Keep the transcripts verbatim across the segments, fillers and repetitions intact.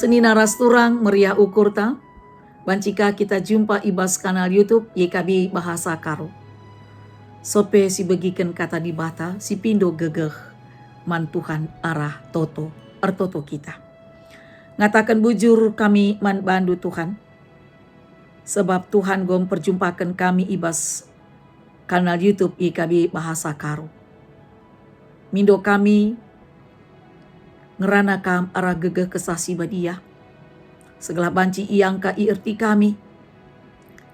Senina ras turang, meriah ukurta, banci ka kita jumpa i bas kanal YouTube Y K B Bahasa Karo. Sope sibegiken Kata Dibata, sipindo gegeh man Tuhan arah toto, ertoto kita. Ngataken bujur kami man bandu, Tuhan, sebab Tuhan enggo mperjumpaken kami i bas kanal YouTube Y K B Bahasa Karo. Mindo kami ngerana Kam arah gegeh Kesah Si Badia, segelah banci ia engka ierti kami,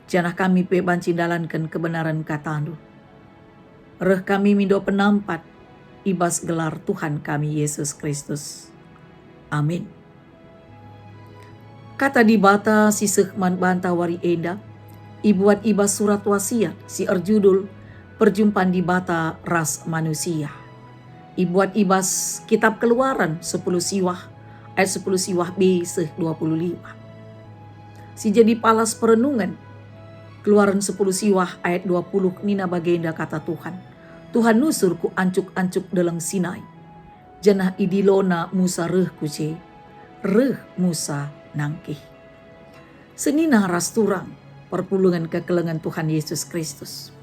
janah kami pe banci ndalanken kebenaren KataNdu. Reh kami mindo penampat i bas gelar Tuhan kami, Yesus Kristus. Amin. Kata Dibata si seh man banta wari enda ibuat i bas surat wasiat si erjudul Perjumpan Dibata ras Manusia. Ibuat i bas Kitab Keluaran sepuluh siwah, ayat sepuluh siwah B seh dua puluh lima. Si jadi palas perenungen, Keluaran sepuluh siwah ayat dua puluh, nina bagenda Kata Tuhan, "Tuhan nusur ku ancuk-ancuk Deleng Sinai, janah idilona Musa reh ku je. Reh Musa nangkih." Senina ras turang, perpulungen kekelengen Tuhan Yesus Kristus.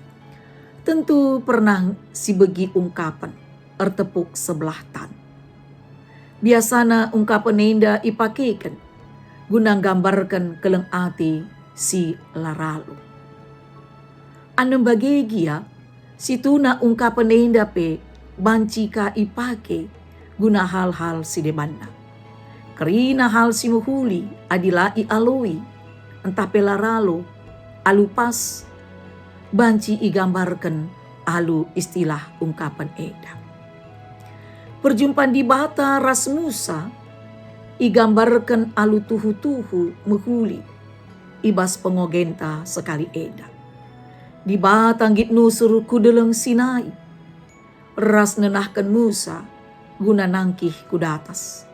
Tentu pernah sibegi ungkapen ertepuk sebelah tan. Biasana ungkapen enda ipakeken guna nggambarken keleng ate si la ralu. Anem bage gia, situhuna ungkapen enda pe banci ka ipake guna hal-hal si debanna. Kerina hal si mehuli adi la ialoi, ntah pe la ralu alu pas, banci igambarken alu istilah ungkapen enda. Perjumpan Dibata ras Musa igambarken alu tuhu-tuhu mehuli i bas pengogenta sekali enda. Dibata nggit nusur ku Deleng Sinai, ras nenahken Musa guna nangkih ku datas.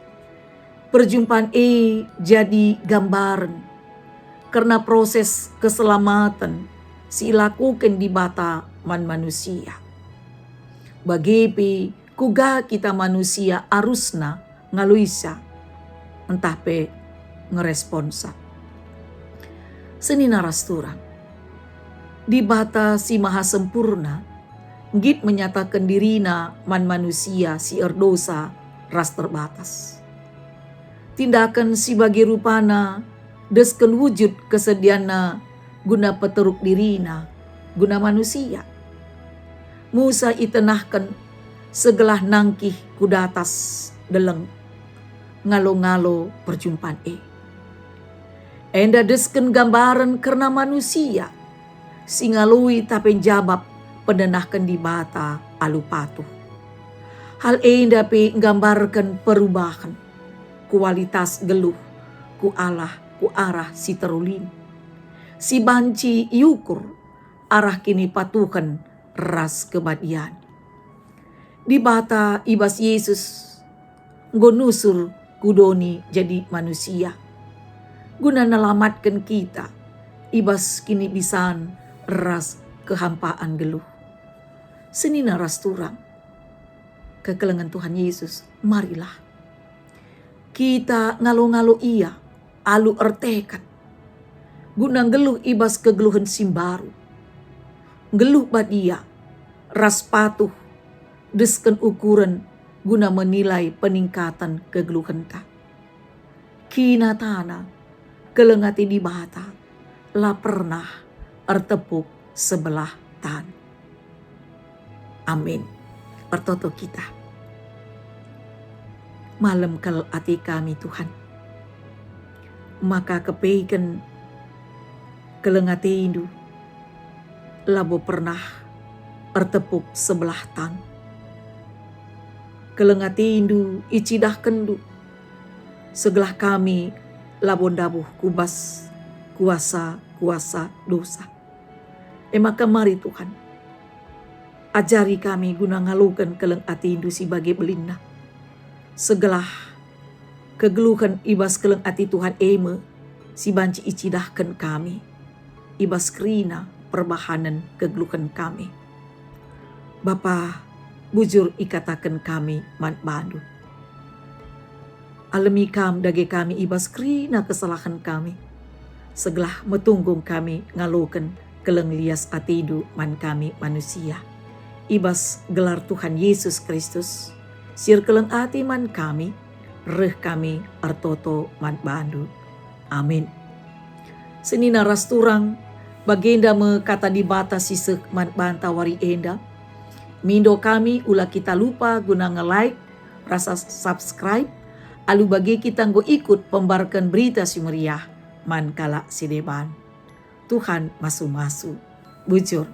Perjumpan e jadi gambaren kerna proses keselamaten si ilakoken Dibata man manusia. Bage pe kuga kita manusia arusna ngaluisa, ntah pe ngeresponsa. Senina ras turang, Dibata si Maha Sempurna nggit menyataken diriNa man manusia si erdosa ras terbatas. Tindaken si bage rupana desken wujud kesedianNa guna peteruk diriNa guna manusia. Musa itenahken segelah nangkih ku datas deleng ngalo-ngalo perjumpan e. Enda desken gambaren kerna manusia si ngaloi tapi njabap pendenahken Dibata alu patuh. Hal enda pe nggambarken perubahen kualitas geluh ku Allah ku arah si terulin, si banci iukur arah kinipatuhen ras kebadian. Dibata i bas Yesus enggo nusur ku doni jadi manusia, guna nelamatken kita i bas kinibisan ras kehampaan geluh. Senina ras turang, kekelengen Tuhan Yesus, marilah kita ngalo-ngalo Ia alu erteken, guna nggeluh i bas kegeluhen si mbaru. Nggeluh badia ras patuh desken ukuren guna menilai peningkatan kegeluhenta. Kinatana, keleng ate Dibata la pernah ertepuk sebelah tan. Amin. Ertoto kita. Malem kal ate kami, Tuhan, maka kepeken keleng ateNdu labo pernah ertepuk sebelah tan. Keleng ateNdu icidahkenNdu, segelah kami labo ndabuh ku bas kuasa-kuasa dosa. E maka mari, Tuhan, ajari kami guna ngaloken keleng ateNdu si bage belinna. Segelah kegeluhen i bas keleng ate Tuhan e me si banci icidahken kami i bas kerina perbahanen kegeluhen kami. Bapa, bujur ikataken kami man baNdu. Alemi Kam dage kami i bas kerina kesalahen kami, segelah metunggung kami ngaloken keleng lias ateNdu man kami manusia. I bas gelar Tuhan Yesus Kristus, si erkeleng ate man kami, reh kami ertoto man baNdu. Amin. Senina ras turang, bagenda me kata Dibata si seh man banta wari enda. Mindo kami ula kita lupa guna nge-like, rasa subscribe, alu bage kita enggo ikut pembarken Berita Si Meriah man kalak si deban. Tuhan masu-masu. Bujur,